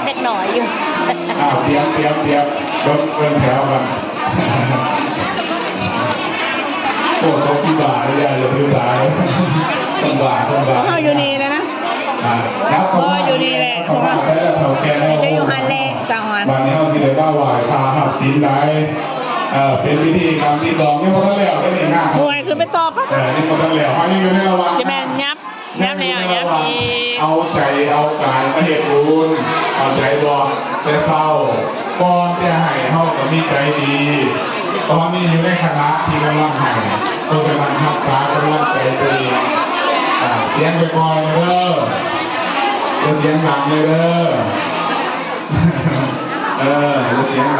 ຍັງເດັກນ້ອຍຢູ່. ອ້າວ ຕຽມ ຕຽມ ຕຽມ ເບິ່ງ ເບິ່ງແຖວກັນ. ໂອ້ ສົມທີ່ບາດເລີຍ ຢ່າ ຢ່າຖືສາເດີ ຄົນບາດ ຄົນບາດ. ພວກເຮົາຢູ່ນີ້ແຫຼະນະ. ອ່າ ເພາະວ່າຢູ່ນີ້ແຫຼະ ເພາະວ່າເຂົາເຈົ້າຢູ່ຫັ້ນແຫຼະ ເຈົ້າຫັ້ນ. ບາດນີ້ເຮົາຊິໄດ້ມາໄຫວ້ພະຮັບສິນໄດ໋. ເອີ ເປັນພິທີກຳທີສອງ ຍັງບໍ່ທັນແລ້ວເດ້ນີ້ນະ. ໝວຍຂຶ້ນໄປຕໍ່ປັບ. ເອີ ຍັງບໍ່ທັນແລ້ວ ເຮົາຍັງຢູ່ໃນລະຫວ່າງ ຈະແມ່ນຫຍັບ ຍາມແລ້ວຍາມອີກ ເອົາໃຈເອົາກາຍມາເຮັດບຸນ ເຂົ້າໃຈບໍ່? ແຕ່ເຊົ້າ ກ່ອນຈະໃຫ້ເຮົາກໍມີໃຈດີ ຕອນນີ້ຢູ່ໃນຂະນະທີ່ກຳລັງໃຫ້ ເພາະສະນັ້ນຮັກສາກຳລັງໃຈຕົວເອງ. ອາ ສຽງຄ່ອຍໆເດີ ຢ່າສຽງດັງເລີຍເດີ. ເອີ ຢ່າສຽງ